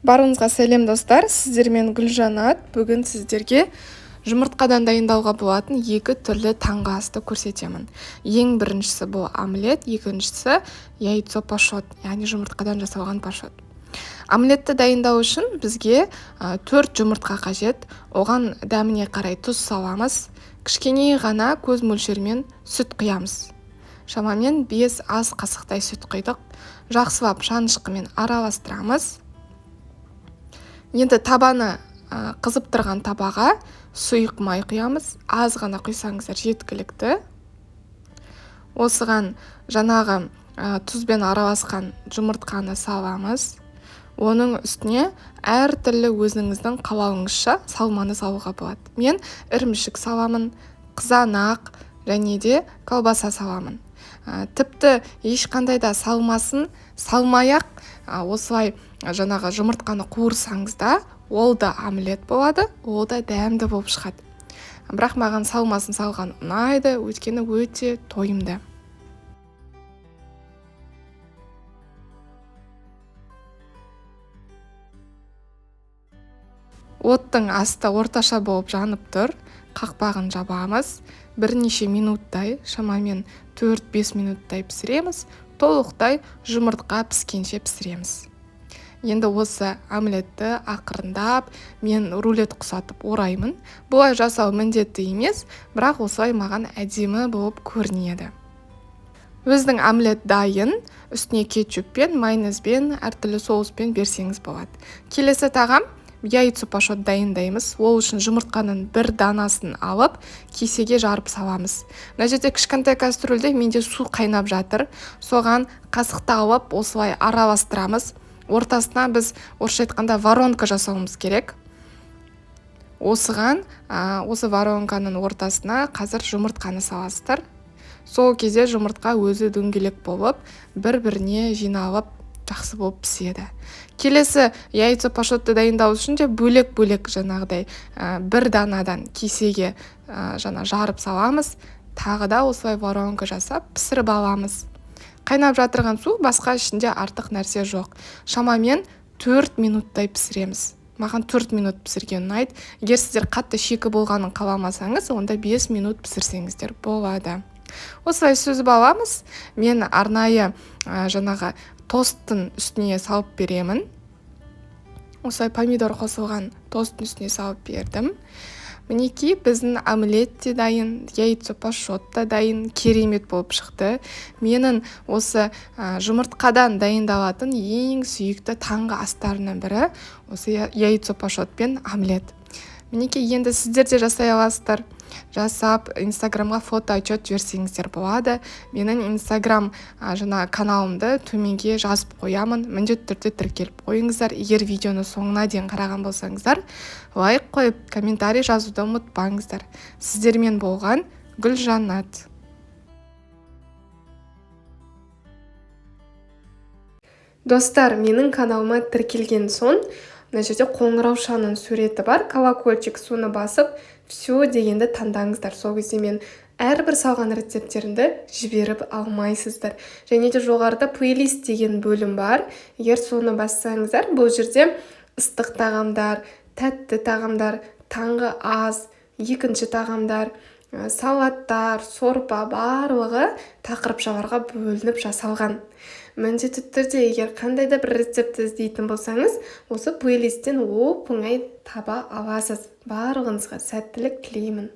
Барлығыңызға сәлем, достар! Сіздермен Гүлжанат. Бүгін сіздерге жұмыртқадан дайындауға болатын екі түрлі таңғы асты көрсетемін. Ең біріншісі бұл омлет, екіншісі яйцо пашот, яғни жұмыртқадан жасалған пашот. Омлетті дайындау үшін бізге 4 жұмыртқа қажет. Оған дәміне қарай тұз саламыз, кішкене ғана көз мөлшерімен сүт құямыз. Шамамен 5 ас қасықтай сүт құйдық. Жақсылап шанышқымен араластырамыз. Енді табаны қызып тұрған табаға сұйық май құямыз. Аз ғана құйсаңыздар жеткілікті. Осыған жаңағы тұзбен араласқан жұмыртқаны саламыз. Оның үстіне әртүрлі өзіңіздің қалауыңызша салманы салуға болады. Мен ірімшік саламын, қызанақ және де колбаса саламын. Тіпті ешқандай да салмасын салмай-ақ, осылай жаңағы жұмыртқаны қуырсаңыз да, ол да омлет болады, ол да дәмді болып шығады. Бірақ маған салмасын салған ұнайды, өйткені өте тойымды. Оттың асты орташа болып жанып тұр. Қақпағын жабамыз. Бірнеше минуттай, шамамен 4-5 минуттай пісіреміз. Толықтай жұмыртқа піскенше пісіреміз. Енді осы омлетті ақырындап мен рулет құсатып ораймын. Бұлай жасау міндетті емес, бірақ осылай маған әдемі болып көрінеді. Өзінің омлет дайын, үстіне кетчуппен, майонезбен, әртүрлі соуспен берсеңіз болады. Келесі тағам яйцо пашот дайындаймыз. Ол үшін жұмыртқаның бір данасын алып, кесеге жарып саламыз. Мына жерде кішкентай кастрюльде менде су қайнап жатыр. Соған қасықты алып, осылай араластырамыз. Ортасына біз орысша айтқанда воронка жасауымыз керек. Осыған, осы воронканың ортасына қазір жұмыртқаны саласыздар. Сол кезде жұмыртқа өзі дөңгелек болып, бір-біріне жиналып, жақсы болып піседі. Келесі яйцо пашотты дайындау үшін де бөлек-бөлек жаңағыдай, бір данадан кесеге, жаңа жарып саламыз. Тағы да осылай воронка жасап пісіріп аламыз. Қайнап жатырған су, басқа ішінде артық нәрсе жоқ. Шамамен 4 минуттай пісіреміз. Маған 4 минут пісірген ұнайды. Егер сіздер қатты шикі болғанын қаламасаңыз, онда 5 минут пісірсеңіздер болады. Осылай сүзіп аламыз. Мен арнайы, жаңағы тосттың үстіне салып беремін. Осылай помидор қосылған тосттың үстіне салып бердім. Мінекей біздің омлет те дайын, яйцо пашот та дайын, керемет болып шықты. Менің осы, жұмыртқадан дайындалатын ең сүйікті таңғы астарының бірі осы яйцо пашот пен омлет. Мінекей енді сіздер де жасай аласыздар. Жасап, Инстаграмға фото отчет жіберсеңіздер болады. Менің Инстаграм, жаңа каналымды төменге жазып қоямын. Міндетті түрде тіркеліп қойыңыздар. Егер видеоны соңына дейін қараған болсаңыздар, лайк қойып, комментарий жазуды ұмытпаңыздар. Сіздермен болған Гүлжанат. Достар, менің каналыма тіркелген соң, мына жерде қоңыраушаның суреті бар, колокольчик, соны басып, все дегенді таңдаңыздар. Сол кезде мен әрбір салған рецепттерімді жіберіп алмайсыздар. Және де жоғарыда плейлист деген бөлім бар. Егер соны бассаңыздар, бұл жерде ыстық тағамдар, тәтті тағамдар, таңғы ас, екінші тағамдар, салаттар, сорпа барлығы тақырыпшаларға бөлініп жасалған. Міндетті түрде егер қандай да бір рецепт іздейтін болсаңыз, осы плейлисттен оп-оңай таба аласыз. Барлығыңызға сәттілік тілеймін.